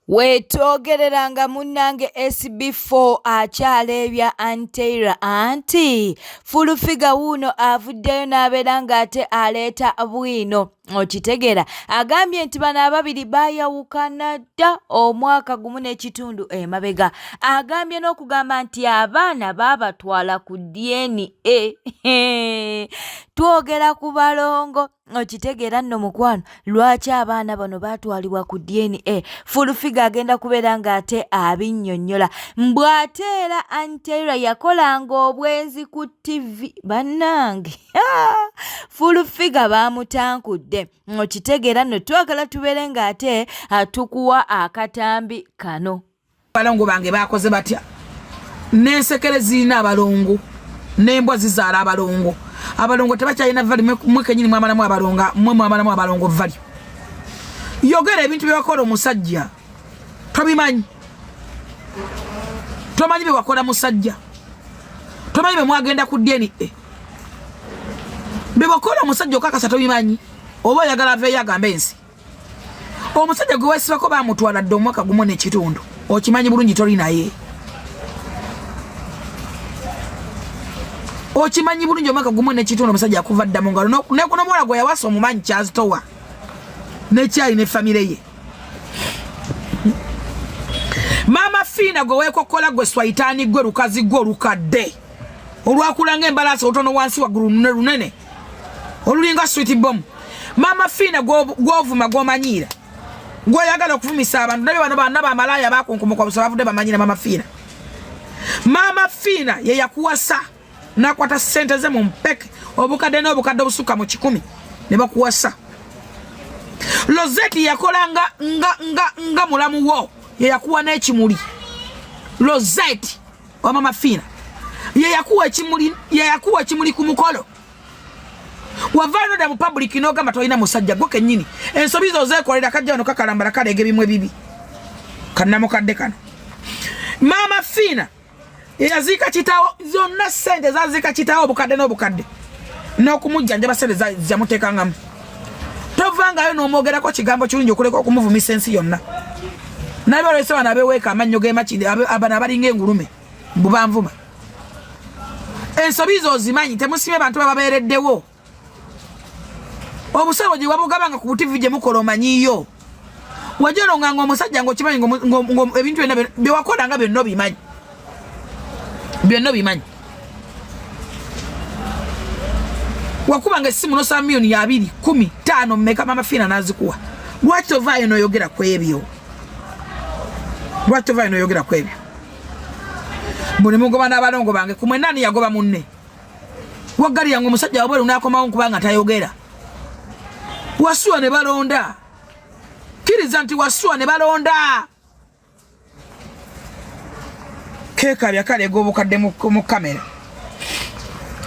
Wetwogerera nga munnange SB4 akyaleebya Anteira anti Full Figure wuuno avuddeyo n'abeera ng'ate aleeta bwino okitegeera agambye nti bano ababiri baayawukana dda omwaka gumu n'ekitundu emabega agambye n'okugamba nti abaana baabatwala ku DNA twogera ku balongo okitegeera nno mukwano lwaki abaana bano baatwalibwa ku dna fulufiga agenda kubeera ng'ate abinnyonnyola mbu ate era antaira yakolanga obwenzi ku ttivi bannange fulufiga baamutankudde okitegeera nno twagala tubeere ng'ate tukuwa akatambi kano Abalongo bange bakoze batya? N'ensekere zirina abalongo, n'embwa zizaala abalongo. Abalongo tebakyalina vali, mwe kenyini mwamalamu abalonga, mwe mwamalamu abalongo vali. Yogera ebintu bye wakola omusajja, tobimanyi. Tomanyi bye wakola musajja, tomanyi bye mwagenda ku DNA. Bye wakola omusajja okakasa tobimanyi, oba oyagala aveeyo agambe ensi. Omusajja gwe wesibako bamutwala dda omwaka gumu n'ekitundu, okimanyi bulungi toli naye, okimanyi bulungi omwaka gumu n'ekitundu omusajja akuva dda mu ngalo n'omuwala gwe yawasa omumanyi kyazitowa n'ekyayi ne famire ye. Maama Fiina gwe weekokkola gwe swayitaani gwe lukazi gwe olukadde olwakula ng'embalaasi olutono wansi waggulu lunene olulinga sweet bomb. Maama Fiina gwovuma gwomanyiira gwoyagala okuvumisa abantu nabyo bano bana bamalaaya bakunkumuka busa bavudde bamanyira Maama Fiina. Maama Fiina ye yakuwasa nakwata ssente ze mu mpeke obukadde n'obukadde obusukka mu 100 ne bakuwasa. Lozeti yakola nga, nga, nga, nga mulamu wo ye yakuwa n'ekimuli. Lozeti wa Mama Fiina ye yakuwa ekimuli, ye yakuwa ekimuli ku mukolo. Wavaayo noda mu public n'ogamba tolina musajja gwe kennyini ensobi zo ozeekolera kajja wano kakalambala kaleega ebimu ebibi kannamukadde kano. Maama Fiina yaziika kitaawo zonna ssente zaziika kitaawo obukadde n'obukadde n'okumujjanjaba ssente zamuteekangamu. Tovangayo n'omwogerako kigambo kirungi okuleka okumuvumisa ensi yonna. Naye balwese bano abeweeka amannyo g'emakindi abano abalinga engulume mbu banvuma. Ensobi zo ozimanyi, temusimye bantu bababeereddewo. Obusawo gye wabugabanga ku butivi gye mukola omanyiyo. Wajolonganga omusajja ng'okimanyi ebintu byonna bye wakolanga byonna obimanyi. Byonna obimanyi. Wakubanga essimu n'osaba miliyoni ya 2, 10, 5 mmeka Mama Fiina n'azikuwa. Lwaki tovaayo n'oyogera ku ebyo? Lwaki tovaayo n'oyogera ku ebyo? Buli mugoba n'abalongo bange ku mwenna ani yagoba munne? Waggalira ng'omusajja wabweru n'akomawo nkubanga tayogera. Wasuwa ne balonda. Kkiriza nti wasuwa ne balonda. Keekabya kaleega obukadde mu kamera.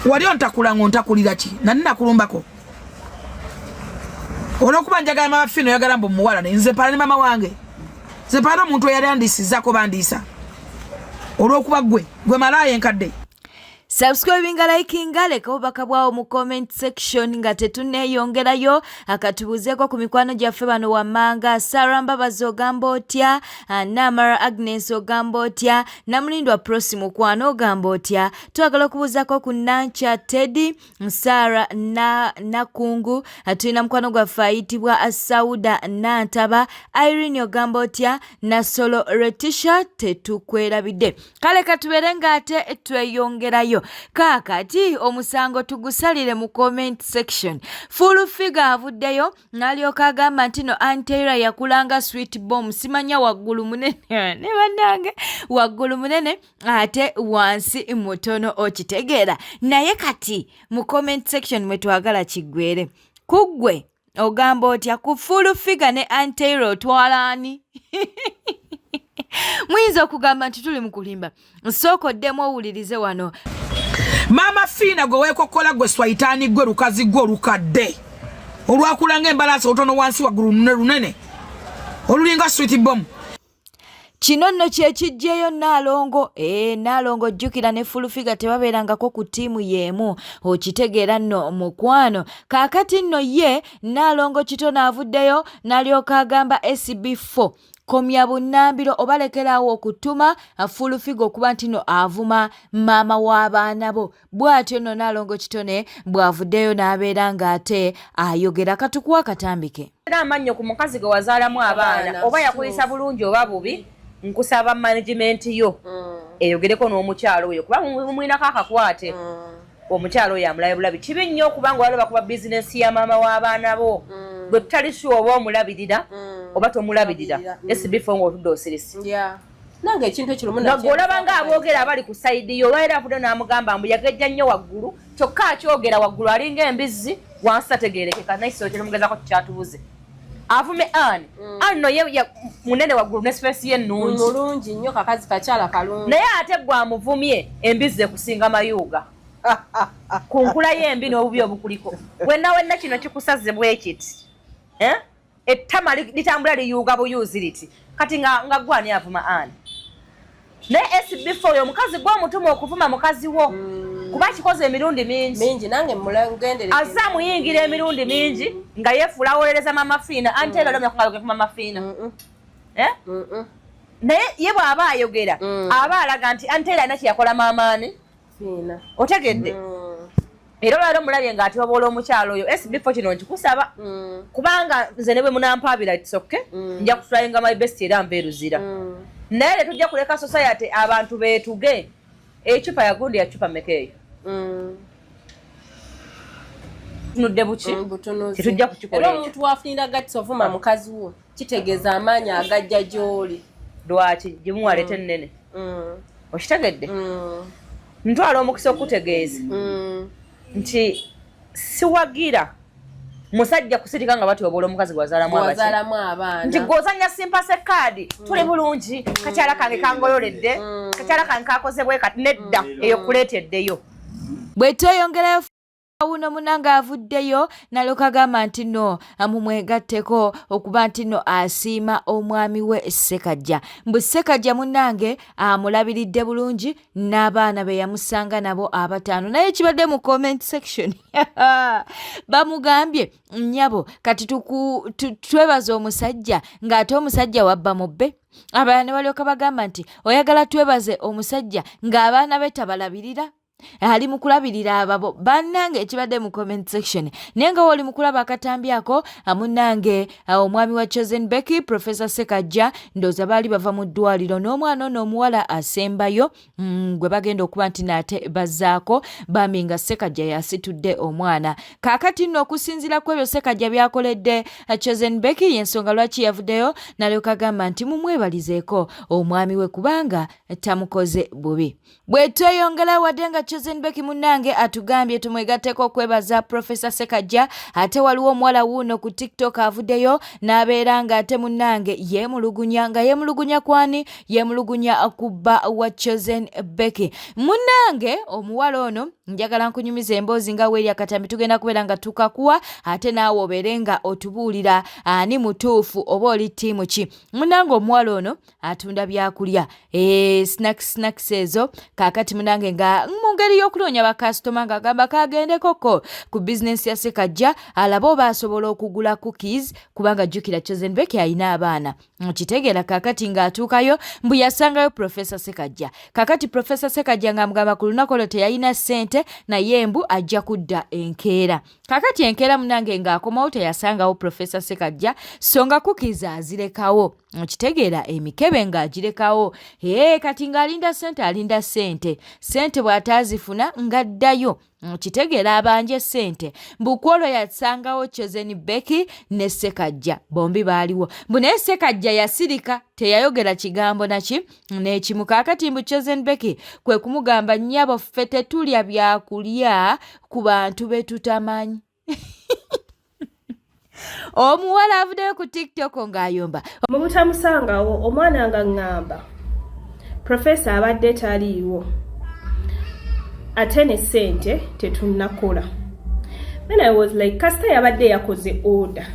Wali ontakula ng'ontakulira ki? Nani nakulumbako? Olw'okuba njagala Mama Fiina oyagala mbu muwala naye nze mpala ne mama wange. Nze mpala n'omuntu eyali andisizaako bandiisa. Olw'okuba gwe, gwe malaaya enkadde. Subscribinga, likinga, leka obubaka bwawo mu comment section nga tetuneeyongerayo. Akatubuuzeeko ku mikwano gyaffe bano wammanga. Sarah Mbabazi ogamba otya? Namara Agnes ogamba otya? Namulindwa Prosi mukwano ogamba otya? Twagala okubuuzaako ku Nankya Teddy, Sarah Nakungu, tulina mukwano gwaffe ayitibwa Sauda Nantaba, Irene ogamba otya? Nasolo Retisha tetukwerabidde. Kale katubeere ng'ate tweyongerayo. Kaakati omusango tugusalire mu comment section. Full Figure avuddeyo n'alyoka agamba nti no Anteira yakulanga sweet bomb, simanya waggulu munene ne bannange waggulu munene ate wansi mutono okitegeera. Naye kati mu comment section mwe twagala kiggwere. Ku ggwe ogamba otya ku Full Figure ne Anteira otwala ani? Muyinza okugamba nti tuli mu kulimba. Nsooka oddemu owulirize wano. Maama Fiina gwe weekokkola gwe swayitaani gwe lukazi gwe olukadde olwakula ng'embalaasi olutono wansi waggulu lunene olulinga sweet bomb. Kino nno kye kiggyeyo Nnaalongo. Ee, Nnaalongo jjukira ne Full Figure tebabeerangako ku ttiimu y'emu. Okitegeera nno mukwano. Kaakati nno ye Nnaalongo Kitono avuddeyo n'alyoka agamba SB4 komya bunnambiro oba lekeraawo okutuma Full Figure okuba nti no avuma maama w'abaana bo. Bw'atyo nno Nnaalongo Kitone bw'avuddeyo n'abeera ng'ate ayogera. Katukuwe akatambike. Era amannyo ku mukazi gwe wazaalamu abaana oba yakuyisa bulungi oba bubi, nkusaba management yo eyogereko n'omukyalo oyo kuba mumwinako akakwate. Omukyalo oyo amulabe bulabi. Kibi nnyo okubanga olaba kuba bizinensi ya maama w'abaana bo gwe tutali sure oba omulabirira oba tomulabirira. SB4 ng'otudde osirise. Nange ekintu ekyo lumu nga gw'olaba nga aboogera abali ku sayidi yo, olwaleero avudde n'amugamba mbu yagejja nnyo waggulu, kyokka akyogera waggulu alinga embizzi, wansi tategeerekeka. Naye kisolo kyetumugezako kikyatubuze. Avume Ann. Ann no ye munene waggulu ne space ye nnungi. Mulungi nnyo, kakazi kakyala kalungi. Naye ate gwe amuvumye embizzi ekusinga mayuuga ku nkula y'embi n'obubi obukuliko. Wenna wenna kino kikusaze bwe kiti. Ettama litambula liyuuga buyuuzi liti. Kati nga gwe ani avuma Ann? Naye SB4 oyo omukazi gwe omutuma okuvuma mukazi wo. Kuba akikoze emirundi mingi. Mingi, nange mugenderere. Azze amuyingira emirundi mingi nga yeefuula awolereza Mama Fiina. Anti era olw'emyaka nga ku Mama Fiina. Naye ye bw'aba ayogera, aba alaga nti anti era alina kye yakola maama ani? Fiina. Otegedde? Era olwaleero mulabye ng'atyoboola omukyalo oyo. SB4 kino nkikusaba. Kubanga nze ne bwe munampaabira it's okay. Nja kutryinga my best era nva eruzira. Naye tetujja kuleka society abantu beetuge. Ecupa ya gundi ya cupa mmeka eyo? Tunudde buki? Tetujja kukikola Era ekyo. omuntu wafunira guts ovuma mukazi wo kitegeeza amaanyi agajja gy'oli. Lwaki gimuwaleeta ennene? Okitegedde? Ntwala omukisa okutegeeza nti siwagira musajja kusirika nga batyoboola omukazi gwazaalamu abaana. Nti gw'ozannya simpase kaadi, tuli bulungi, kakyala kange kangololedde, kakyala kange kakoze bwe kati, nedda, eyo kuleeteddeyo. Bwe tweyongerayo wuno munange avuddeyo n'alyoka agamba nti nno mumwegatteko okuba nti nno asiima omwami we Ssekajja. Mbu Ssekajja munnange amulabiridde bulungi n'abaana be yamusanga nabo abataano. Naye kibadde mu comment section bamugambye nnyabo kati twebaza omusajja ng'ate omusajja wabba mubbe. Abalala ne balyoka bagamba nti oyagala twebaze omusajja ng'abaana be tabalabirira, ali mu kulabirira ababo. Bannange ekibadde mu comment section. Naye nga woli mu kulaba akatambi ako, munnange omwami wa Chosen Becky, Professor Ssekajja, ndowooza baali bava mu ddwaliro n'omwana ono omuwala asembayo gwe bagenda okuba nti naate bazzaako, bambi nga Ssekajja yasitudde omwana. Kaakati nno okusinziira ku ebyo Ssekajja by'akoledde Chosen Becky, y'ensonga lwaki yavuddeyo n'alyoka agamba nti mumwebalizeeko omwami we kubanga tamukoze bubi. Bwe tweyongera wadde nga Chosen Becky munnange atugambye tumwegatteko okwebaza Professor Ssekajja, ate waliwo omuwala wuuno ku TikTok avuddeyo n'abeera ng'ate munnange yeemulugunya, nga yeemulugunya kwani? Yeemulugunya ku bba wa Chosen Becky. Munnange omuwala ono njagala nkunyumiza emboozi nga weeri akatambi tugenda kubeera nga tukakuwa, ate naawe obeere nga otubuulira ani mutuufu oba oli ttiimu ki. Munnange omuwala ono atunda byakulya, snacks ezo. Kaakati munange nga mu ngeri y'okunoonya bakasitoma ng'agamba kagendekoko ku bizinensi ya Ssekajja alabe oba asobola okugula cookies, kubanga jjukira Chosen Becky alina abaana. Okitegeera? Kaakati ng'atuukayo mbu yasangayo Professor Ssekajja. Kaakati Professor Ssekajja ng'amugamba ku lunaku olwo teyalina ssente, naye mbu ajja kudda enkeera. Kaakati enkeera munange ng'akomawo teyasangawo Professor Ssekajja, so nga cookies azirekawo. Okitegeera? Emikebe ng'agirekawo. Kati ng'alinda ssente, alinda ssente, ssente bw'ataazifuna ng'addayo. Okitegeera? Abanje ssente. Mbu ku olwo yasangawo Chosen Becky ne Ssekajja bombi baaliwo, mbu naye Ssekajja yasirika teyayogera kigambo naki n'ekimu. Kaakati mbu Chosen Becky kwe kumugamba, nnyabo ffe tetulya byakulya ku bantu be tutamanyi. Omuwala avuddeyo ku TikTok ng'ayomba. Mu butamusangawo omwana nga ŋŋamba profesa abadde taliiwo, ate ne ssente tetunnakola. Then I was like, kasita yabadde yakoze order,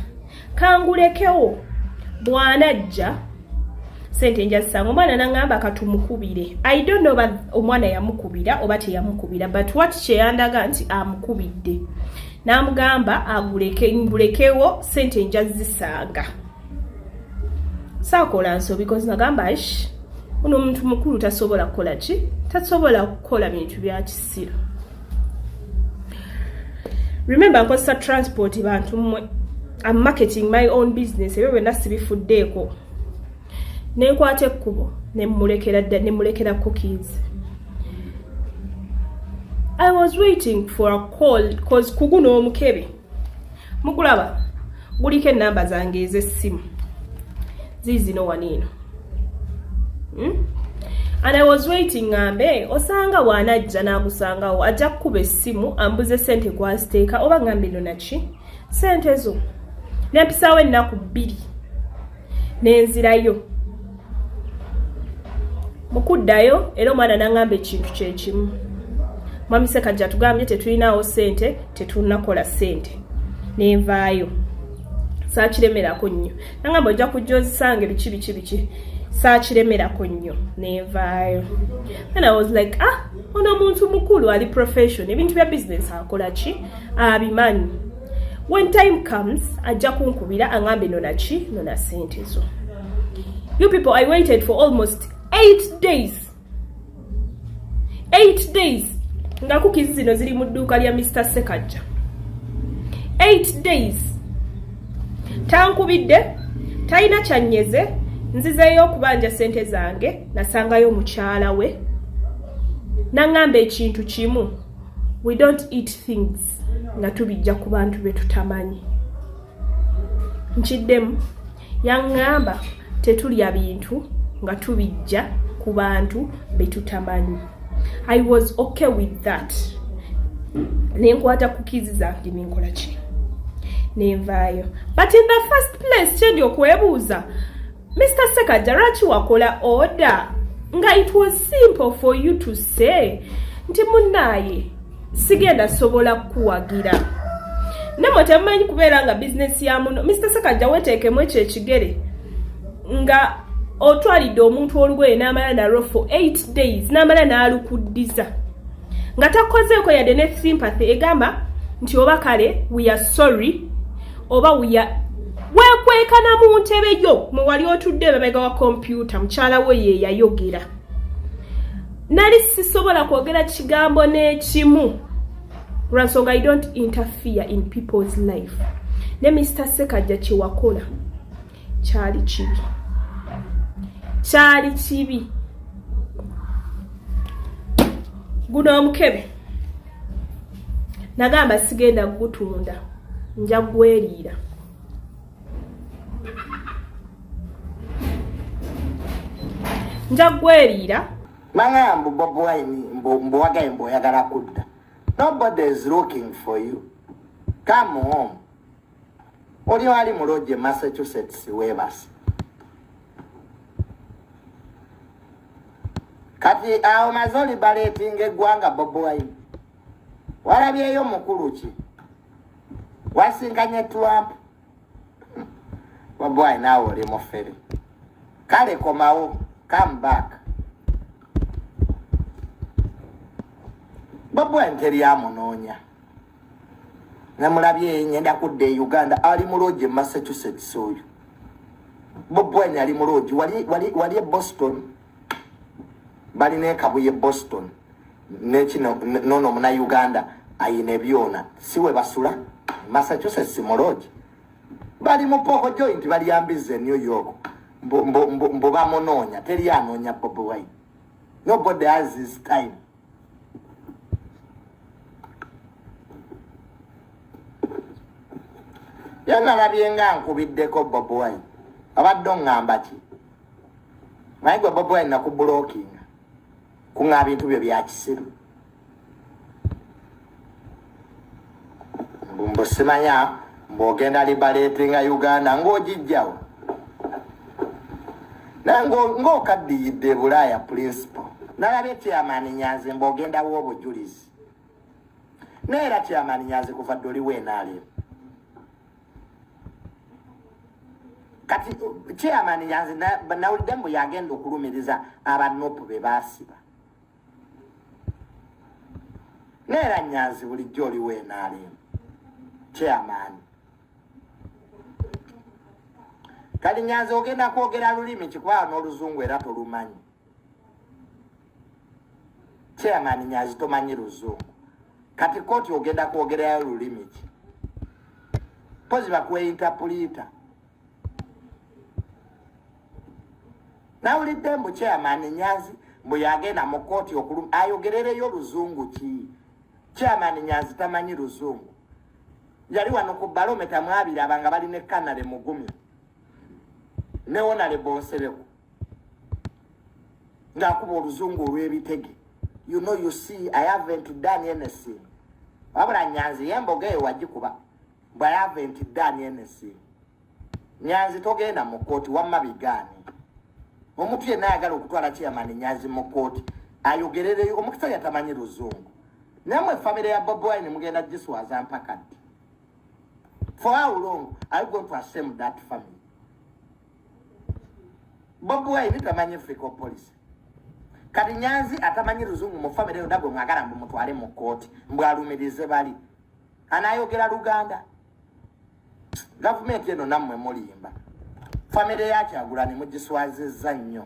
kangulekewo, bw'anajja Sente njazisanga. Omwana naŋŋamba katumukubire. I don't know oba omwana yamukubira oba teyamukubira, but what kyeyandaga nti amukubidde n'amugamba aguleke, ngulekewo, sente njazisanga. Saakola nsobi, because nagamba, ish, ono omuntu mukulu, tasobola kukola ki, tasobola kukola bintu bya kisiru. Remember, nkozesa transport, bantu mmwe. I'm marketing my own business, ebyo byonna sibifuddeeko. Nenkwata ekkubo, nemulekera dda, nemulekera cookies. I was waiting for a call, cause kuguno omukebe mugulaba guliko enamba zange ez'essimu ziizino waniino, And I was waiting, ngambe osanga bw'anajja n'agusangawo ajja kukuba essimu ambuze sente gwaziteeka, oba ngambe no naki sente zo. Nempisaawo ennaku 2, nenzirayo. Mu kuddayo era omwana n'aŋŋamba ekintu kyekimu: "Mwami Sekajja tugambye tetulinaawo ssente, tetunnakola ssente." Nenvaayo, saakiremerako nnyo. Nangamba ojja kujja ozisange, biki biki biki. Saakiremerako nnyo, nenvaayo. And I was like, ah, ono omuntu mukulu, ali profession, ebintu bya business akola ki, abimanyi. When time comes ajja kunkubira aŋambe nona ki, nona sente zo. You people, I waited for almost 8 days, 8 days, nga cookies zino ziri mu dduuka lya Mr Sekajja. 8 days tankubidde, talina kyanyeze. Nzizeeyo okubanja sente zange, nasangayo mukyala we naŋŋamba ekintu kimu: "We don't eat things nga tubijja ku bantu be tutamanyi." Nkiddemu, yaŋŋamba tetulya bintu nga tubijja ku bantu be tutamanyi. I was okay with that. Nenkwata cookies zange, nenkola ki, nenvaayo. But in the first place, kyendi okwebuuza, Mr Sekajja, lwaki wakola order nga it was simple for you to say nti munnaaye sigenda sobola kukuwagira? Namwe temumanyi kubeera nga bizinesi ya muno. Mr Sekajja, weteekemu ekyo ekigere nga otwalidde omuntu olugoye n'amala nalwo for 8 days, n'amala n'alukuddiza nga takozeeko yadde ne sympathy egamba nti oba kale we are sorry, oba we are. Weekwekana mu ntebe yo mwe wali otudde emabega wa kompyuta. Mukyala we ye yayogera. Nali sisobola kwogera kigambo n'ekimu lwansonga I don't interfere in people's life. Ne Mr Sekajja, kyewakola kyali kibi, kyali kibi. Guno omukebe nagamba sigenda gutunda, nja gweriira, nja gweriira. Manga mbu Bobi Wine, mbu wagaye, mbu oyagala kudda. Nobody is looking for you. Come home. Oli wali mu lodge e Massachusetts, weebase. Kati awo maze olibaleetinga eggwanga. Bobi Wine, walabyeyo mukulu ki? Wasinkanye Trump? Bobi Wine, naawe oli mufere. Kale komawo, come back. Bobi Wine teri amunoonya. Namulabye ngenda kudda e Uganda, ali mu lodge e Massachusetts. Oyo Bobi Wine ali mu lodge wali e Boston, balina ekabuye e Boston nekino. Nono Munauganda ayina ebyona, si we basula Massachusetts mu lodge, bali mu pork joint, baliyambiza e New York. Mbu bamunoonya. Teri anoonya Bobi Wine. Nobody has his time. Yanalabye nga nkubiddeko. Bobi Wine, abadde oŋŋamba ki? Naye gwe Bobi Wine, nakublockinga kuŋŋa bintu byo bya kisiru. Mbu simanya mbw'ogenda liberatinga Uganda ng'ogijjawo, naye ng'okaddiyidde e Bulaaya. Principal, nalabye Chairman Nyanzi mbw'ogendawo obujulizi, naye era Chairman Nyanzi kuva dde oliwo enaalero. Kati chairman Nyanzi nawulidde mbu yagenda okulumiriza abanopu be baasiba. Neera Nyanzi bulijjo oli weenaalemu chairman. Kati Nyanzi ogenda kwogera lulimi kikuba n'oluzungu era tolumanyi. Chairman Nyanzi tomanyi luzungu. Kati kooti ogenda kwogerayo lulimi ki? Pozi bakuwe interpreter. Nawulidde mbu chairman Nyanzi mbu yagenda mu kooti ayogerereyo luzungu ki? Chairman Nyanzi tamanyi luzungu. Yali wano ku balometa mwabiraba nga bali ne Kanale Mugumya ne Honorable Nsereko ng'akuba oluzungu olw'ebitege. You know, you see, I haven't done anything. Wabula Nyanzi y'emboga eyo wagikuba mbu I haven't done anything. Nyanzi togenda mu kkooti, wamma bigaane. Omuntu yenna ayagala okutwala chairman Nyanzi mu kkooti ayogerereyo omukisa yatamanyi luzungu. Nammwe famire ya Bobi Wine mugenda giswaza mpaka ddi? For how long are you going to assemble that family? Bobi Wine tamanyi fiscal policy. Kati Nyanzi atamanyi luzungu mu famire yonna gwe mwagala mbu mutwale mu kkooti mbu alumirize bali. Anayogera Luganda. Gavumenti eno nammwe mulimba. Famire ya Kyagulanyi mugiswazizza nnyo.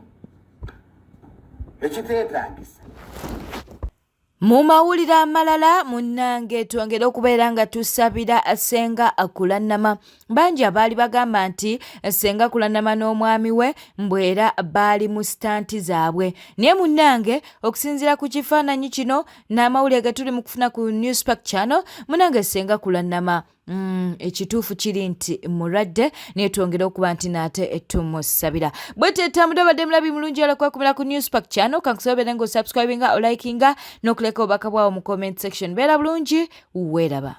Ekiteetaagisa. Mu mawulire amalala munnange twongere okubeera nga tusabira Ssenga Kulannama. Bangi abaali bagamba nti Ssenga Kulannama n'omwami we mbu era baali mu sitanti zaabwe. Naye munnange okusinziira ku kifaananyi kino n'amawulire ge tuli mu kufuna ku Newspark Channel, munnange Ssenga Kulannama ekituufu kiri nti mulwadde, naye twongere okuba nti naate tumusabira. Bwete etambudde obadde mulabi mulungi ala kwakumira ku Newspark Channel. Kankusaba obeere nga osubscribinga, olikinga n'okuleka obubaka bwawo mu comment section. Beera bulungi, weeraba.